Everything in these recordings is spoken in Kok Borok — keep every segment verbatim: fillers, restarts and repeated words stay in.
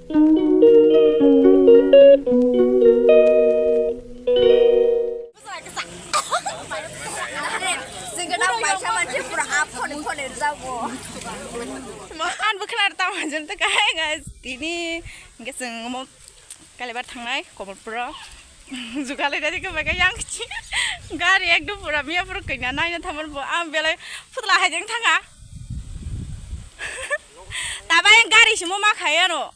Ang bwkhwna tamo jwn tei kahe guys, tini hwnkhe chwng omo Kalibar thangnai Komolpuro. Jugalai dadi khe bai khe yang kichi. Gari ekdom pura miya pura kanya naina thamar bo. Ang belai phutla hai jeng thanga. Tabai gari simo ma khaya no.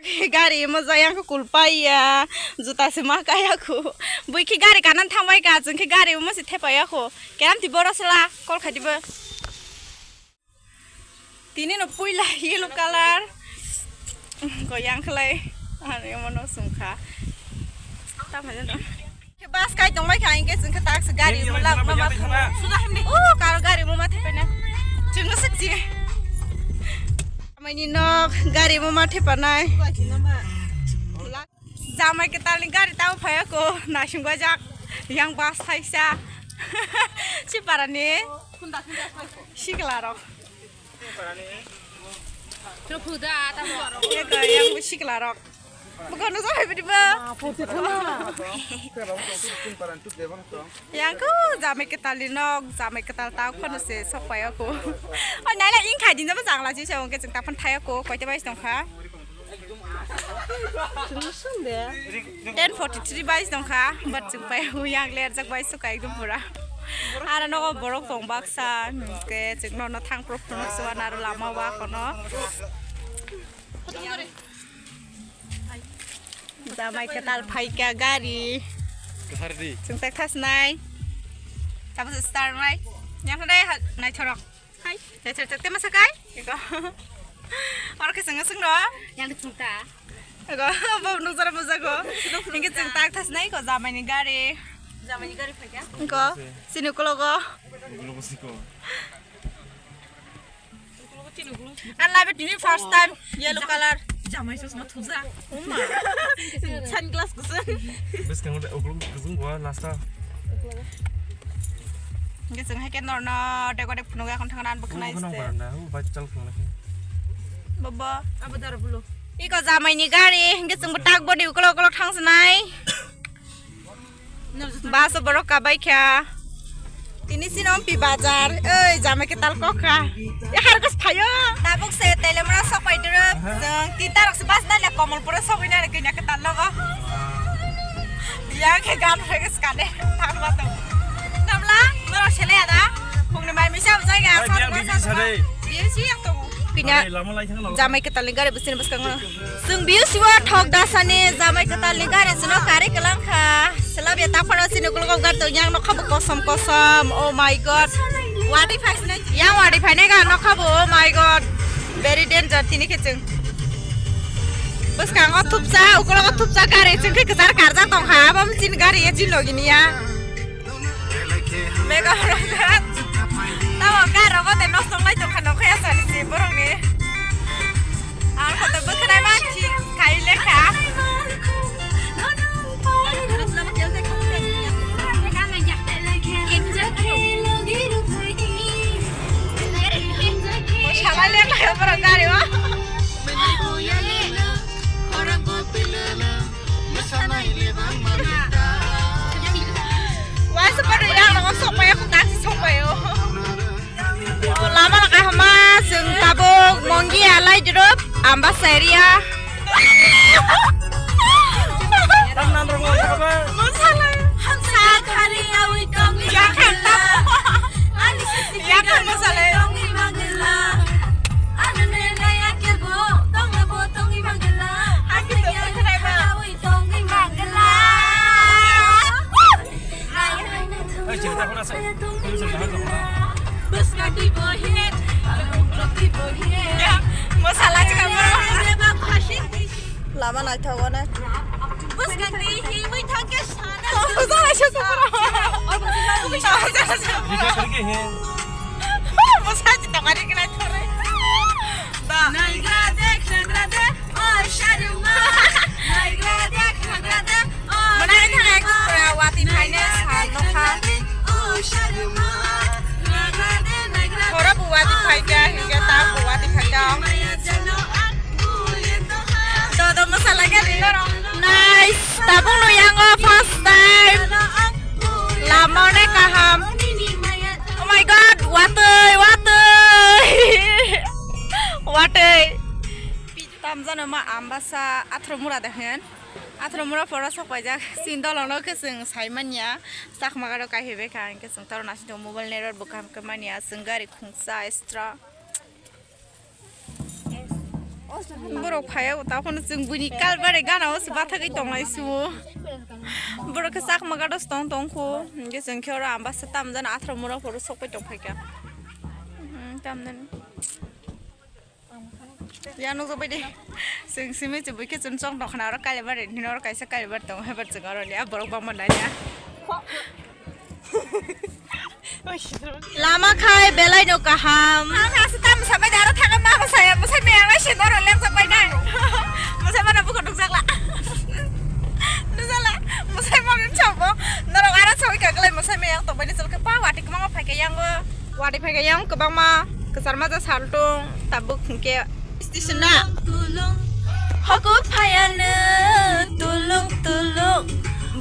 Gari mo jayang ko kulpaiya. Juta se ma kaya ko. Bui ki gari kanan thambai ka, jeng ki gari mo se thepaya ko. Keram ti boro sela kol khadi bo. Tini no puila yellow color. Goyang khlai. Ani omo no sungkha. Ta phai no. Bus kai tong bai kha, hingke sungkha taksi gari mulak mama thang. Oh, karo gari mama thang na. Chungo sakchi. Amai ni nok gari mama thepanai. Jamai kwtalni gari tamo phaiya ko, naising bajak, yang bus thaisa. Siparani sikla rok. Eko yang sikla rok. Bukan nujak hai bidi ba. Yang ko jamai kwtalni nok, jamai kwtal ta phano se sok phaiya ko. Oi naila ing khai din jaba jangla ji se ongke chwng ta phan thaiya ko, koite bai tong kha. Ten forty three bai tongkha, but chwng pai huyang lerjak bai suka ekdom pura. Aro nogo borok tong baksa, hwnkhe chwng nono thang pro phunuk suan aro lama o ba kono. Jamai kwtal phaikha gari. Kwthar di. Chwng tak thas nai. Tapos star nai. Yang dai naithorok. Hai. Cek, cek, cek, tema sakai? Eko. Oro khe swngo swngno. Yang chwng ta. Eko, bo nukjara bujago. Hingke chwng tak thas nai ko jamai ni gari. Jamai ni gari phaikha. Eko, sini ukologo. Ukologo siko. An labe tini first time yellow color. Jamai chosma thuja. Sunglass kusa. Bwskango de uklok kwchwng bo last o. Hingke chwng hai khe norno dego dek phunuk yakon thangna ang bwkhwnai se. Baranda, hu bai chal phunuk lai. Baba. Abo dara bulo. Iko jamai ni gari, hingke chwng bo tak bodi uklok uklok thang sinai. Bus o borok kabai kha. Tini sini ompi bazar. Oi, jamai kwtal kok kha. Ya har gas phayo. Tabuk se Teliamura sok pai duro. Jeng tinta rok se bus nai le Komolpura sok ina le kanya kwtal logo. Ya khe gan phai gas kane. Thang ba to. Namla, moro sele ada. Phungni mai misa bujai ga. Ai, biang bibi sare. Biang si yang to. Kanya. Ai, lama lai thang lama. Jamai kwtal ni gari bwsini bwskango. Chwng view siwa thok dasani jamai kwtal ni gari chwngno karwi kwlang kha. Selabya taphano chini ukulok gar tong yang nokha bo kosom kosom. Oh my God. Wadi phai sinai. Yang wadi phainai ga nokha bo. Oh my God. Very danger tini khe chwng. Bwskango thupsa, ukulok thupsa gari chwng khe kwchar karjak tong kha. Abo chini gari ya chini logi ni ya. Mega Project. Tamo car rogo de nosto wng lai tongkha nokha ya sani si borok ni. Ang kho to bwkhwnai ma thi khai lekha. Salai lekha borok gari o. Waisa pada yang nang sok maya kung taksi sok mayo. Lama na kahama chwng tabuk Mongia Laidrup Ambasa area. Tang nang rong wang kaba. Sa khari awi tong ya khan ta. Ya khan masala. Tong i magla. Anu ne na ya ke bo tong na bo tong i magla. Aki to khrai ba. Tongwi mangala. Ai, chini ta khona sa. Bwskang twi bo he, bwskang twi bo he. Ya, masala chika bro. Lama naithok one. Bwskang twi he wi thangke sana. Masala chika bro. Bika karke he. Masala chika mari kena thore. Ba. Naigra de, khagra de. Oh, Sharuma. Naigra de, khagra de. Oh, Mane Sharuma. Thang extra wati phaine sal nokha. Oh, Sharuma. Naigra de, naigra de. Horo bu wati phaikha, hingke ta bu wati phaikha. Maya jalo at bule. Nice, tabukno yango first time. Lama onek kaham. Oh my God, watwi, watwi. Watwi. Tamjano ma Ambasa athro mura de hen. Athro mura poro sok paijak. Sin dolono khe chwng sai manya. Chakma garo kai hebe kha, hingke chwng toro nasi do mobile network bo kaham khe manya. Chwng gari khungsa extra. Borok phaiya, o takhwno chwng buini kalbari gana o se bathagwi tongnai sumo. Borok khe chakma gado se tong tong kho. Hingke chwng khe oro Ambasa tamjani athro mura poro sok pai tong phaikha. Hmm, tamjani. Ya nukjakbai de. Chwng simi chwng buikhe chwng chok nokna oro kalibari hino oro kaisa kalibari tongo, hebar chwng oro liya borok bangma nanya. Lama khai belai no kaham. Ang asa tam sabai dara thangam ma ko saya musai me ang se doro lem sabai nai. Musai mana buko dukjakla. Dukjakla. Musai mana chabo. Norok ara sabai kaglai musai me ang to bai ni chal ke pa wati kma ma phai ke yang go. Wati phai ke yang kwbangma kwchar majak saltung tabuk hwnkhe station na. Haku phayano tulung tulung.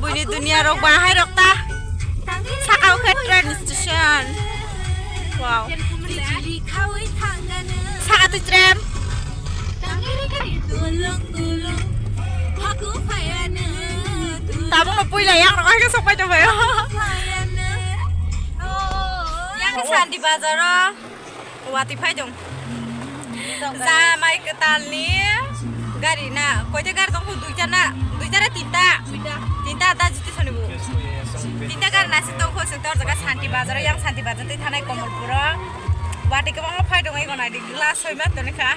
Buini dunia rok bahai rok ta. Saka o khe train station. Wow. Saka twi train. Tabukno puila yang rok hai sok pai tong phaio. Yang Santi Bazar o. Wati phai dong. Jamai kwtal ni gari na. Koita gari tong duita na. Duita na tinta. Tinta da jiti soni bu. Tinta gari na si tong kho se tor jaga Santi Bazar yang Santi Bazar tei thanai Komolpur o. Wati kwbangma phai dong ego nai di glass hoi ma toni kha.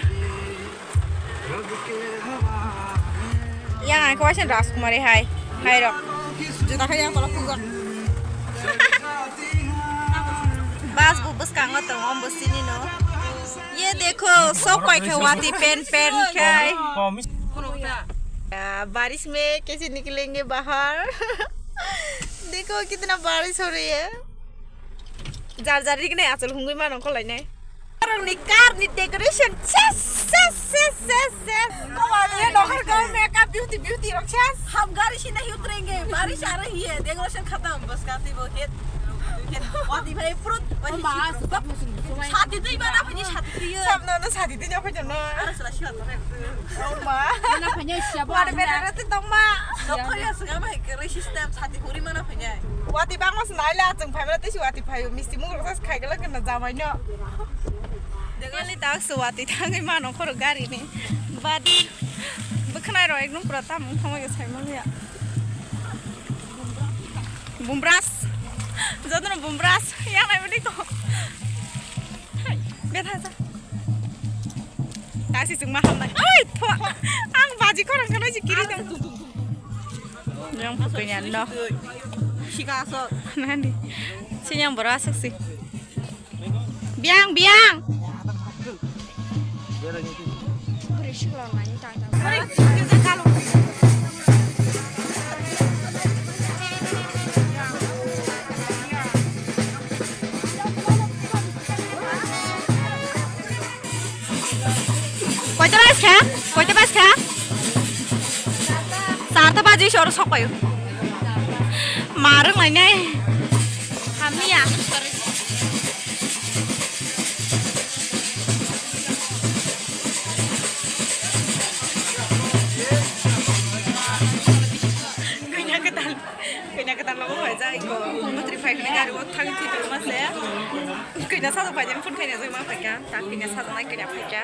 Yang ang kawaisa Rajkumari hai. Hai rok. Juta khai yang tolak phungo. Bas bu bwskango tongo, bo sini no. Ye dekho, sok pai khe wati pen pen khai. बारिश में कैसे निकलेंगे बाहर। देखो कितना बारिश हो रही है। Jar jar rig nai achol hungwi mano kholai nai. Rongni car ni decoration ses ses ses ses ses. Mama ni nokhor ko makeup beauty beauty rok ses. हम गाड़ी से नहीं उतरेंगे, बारिश आ रही है, decoration खत्म, बस काफी वो हेड हेड वादी भाई फ्रूट वादी। Sati twi mana phani sati twi. Samno no sati twi no phai no. Ara sala shi. Oma. Mana phanya siapa? Wadi bere rati tongma. Nokhor ya sega mai kere system sati huri mana phanya. Wati bangma se naila chwng phaimra tei se wati phaio misti mungrok sa khai gala gana jamai no. Degani tak se wati thangwi mano khoro gari ni. But bwkhnai rok ekdom pura tam wng thangma ke sai manya. Bumbras. Jotono bumbras. Yang nai bini ko. Hai, bethai sa. Tasi chwng ma hamnai. Ai, thwa. Ang baji khorang kana si kiri dong. Yang pukui ni ando. Sika so. Nani. Sinyang bora saksi. Biang, biang. Koita bas kha? Koita bas kha? Sarta baji soro sok payo. Marung lainai. Hamia. Kanya ketan, kanya ketan logo phaijak iko. Mutri phai kani gari o thang thi tongma se. Kanya sajak phaijak phun kanya jai ma phaikha. Ta kanya sajak nai kanya phaikha.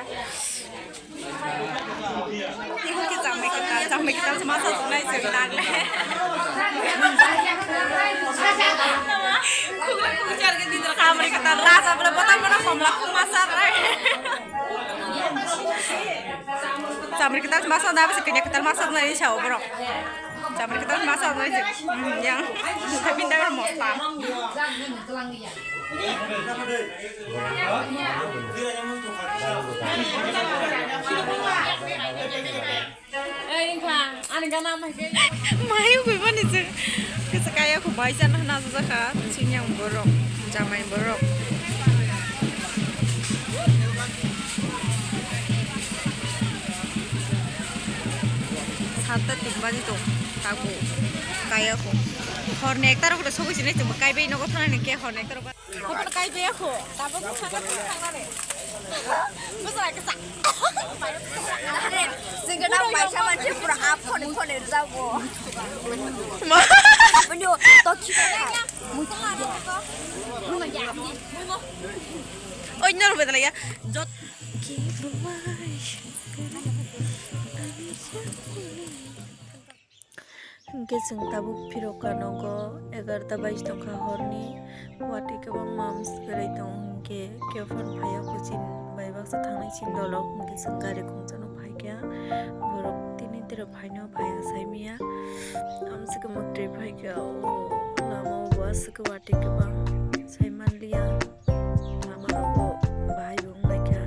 Tihun ki jamai ketal, jamai ketal se masa sunai se nang le. Jamai ketal raja bole bota bota komla kuma sar nai. Jamai ketal masa na bisi kanya ketal masa na ini sao borok. Jamai ketal masa na ini yang tapi dah mosla. Mayu gwi mani se kisa kaya khu bai chana hana jakha sini ang borok jamai borok. Atta tin baji tong, tago kaya ko. Hor ni ekta rok sogwi sinai tong, kai bai nogo thana ni ke hor ni ekta rok. Hor kai bai ko, tabo ko thana ko thana ni. Bwsa ka sa. Singkana paisa manche pura aphone phone jago. Ma. Bunyo to khika. Oi, nor bedala ya. Jot. Hinkhe chwng tabuk phirokha nogo, egarota baji tongkha horni, watwi kwbangma amswk kwrwi tongo, hinkhe khe phano phaiya, kuchini bai baksa thangnai chini dolok, hinkhe chwng gari khungsa no phaikha, borok tini tiro phaino phaiya saimanya, amswk mwktwi phaikha, o lama o bo aswk watwi kwbang saimanliya. Lama rok bo bahai bo wng lai kha,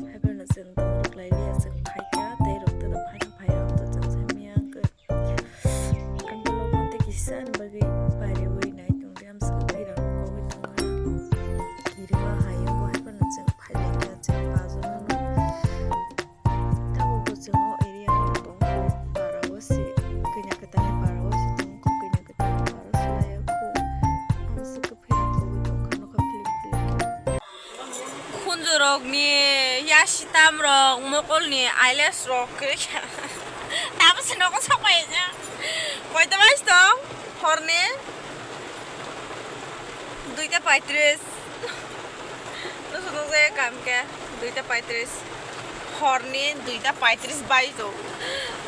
hai phano chwng tong rwk lai liya, chwng phai kha, tei rwk tei rwk phai rok phai rok to chwng sai manya wng khe. Ang bolong tei kisa ni bagwi pariwi nai tong di, amswk tei rang kogwi tong kha. Kirima hai o bo hai phano chwng phai lai kha, chwng pajon no. Tabuk bo chwng o area o tongo, para o se kanya kwtal ni para o se tongo, kanya kwtal ni para o se lai o kho. Amswk khe phai rok kogwi tong kha, nokha philik philik khe. Khunju rok ni yasitam rok, mokol ni eyelash rok khe tamo se nogo sok pai ja. Koita bai tong horni? Duita paitris. Nusu nukjaya kam khe duita paitris. Horni duita paitris bai tong.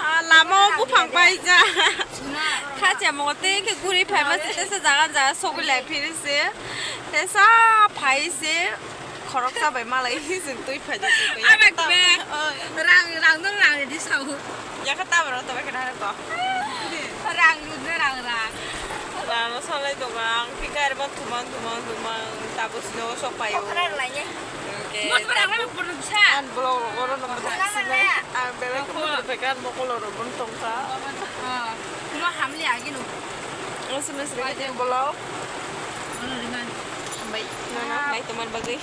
Ah, lama o buphang bai ja. Khacha mo tei khe guri phai ma se tesa jaga jaga sogwi lai phiri se. Tesa phai se. Khoroksa bai malai se twi phai de. Abak be. Rang, rang no rang di sao. Yakha tabra to bai khe na ko. Rang rudna rang rang. Rang no salai to bang. Phikar ba thumang thumang thumang. Tabo sino sok payo. Okra lai ne. Oke. Mos bar rang rang pur sa. An bolong ro ro no. Ang belai ko mo pekan mo kolor ro bon tong sa. Ah. Mo hamli agi no. Ang sini sini bolong. Bai. Nana, bai teman bagai.